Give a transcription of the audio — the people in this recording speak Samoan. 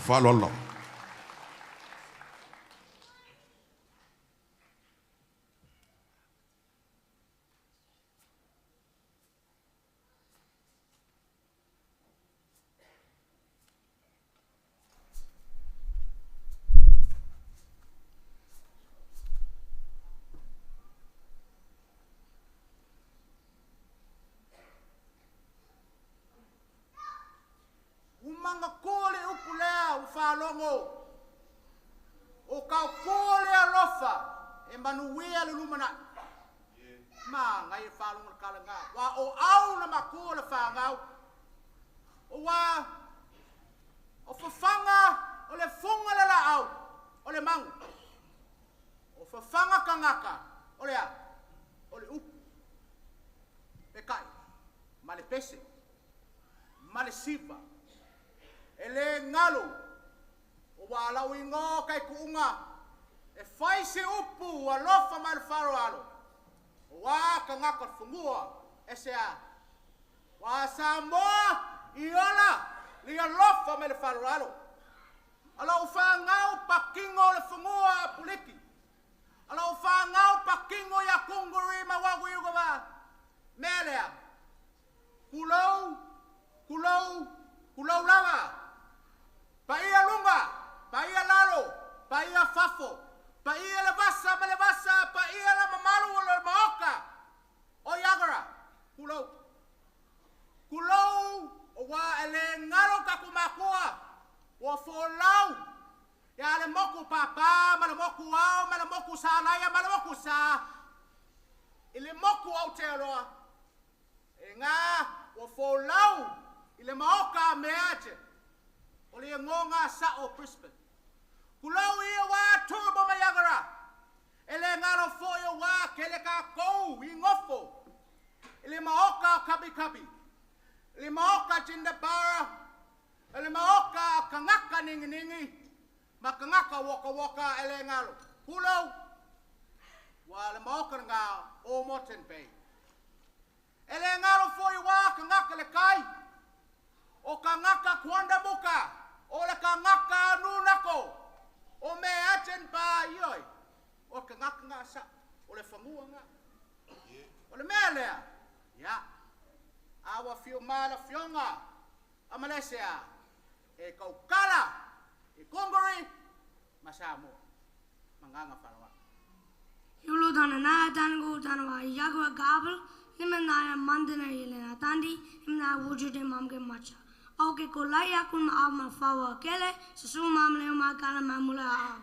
Faaaloalo lava. Umanga ko le upu lea ua faalogo o kaukō le alofa e manuia le lumanai. Manaia le faalogo i le tala lena, aua o au na matua o le fanau, ua o fafaga o le fuga le laau o le magu, o fafaga tagata o le a? O le upu. Peitai, ma le pese, ma le siva, e le galo, ua lau igoa taituuga, e fai se upu alofa ma le faaaloalo, ua tagata o le fanua, e se a? Ua Samoa i ola le alofa ma le faaaloalo. O lau fanau patino o le fanua a Puliki. O lau fanau patino ia Kunguri ma Wagu Iugava. Mea lea, tulou, tulou, tulou lava. Paia luga, paia lalo, paia fafo, paia le vasa ma le vasa, paia le mamalu o le maoka. O Iagara, tulou. Tulou, ua e le galo tatou matua, ua folau, ia le moku papa ma le moku ao ma le moku salaia ma le moku sa, i le moku Aotearoa, e ngā ua folau i le maoka a meate, o le igoga sao o Brisbane. Tulou ia ua turbo ma Iagara, e le galo foi o ua kele kākou i gofo, i le maoka o Kabi Kabi, i le maoka Jindabara, i le maoka o kangaka ninginingi, ma kangaka woka woka e le galo. Tulou, ua le maoka ngā o Moreton Bay. E le galo foi ua kangaka le kai, o kangaka Quandamooka, o le kangaka Nunako, o me aten pa ioi, o kangaka ngā sa, o le fanua ngā. O le mea lea, ia, a ua fio mai le afioga a Malaysia, e kaukala i Kunguri ma Samoa. Magaga faaaloalo. Yulu tana na tana gu tana wa yagwa gabel lima na mandana yelena tandi imna wujude mamge macha. Oke ko lai akun ma ma fawa kele susu mamle ma kala mamula.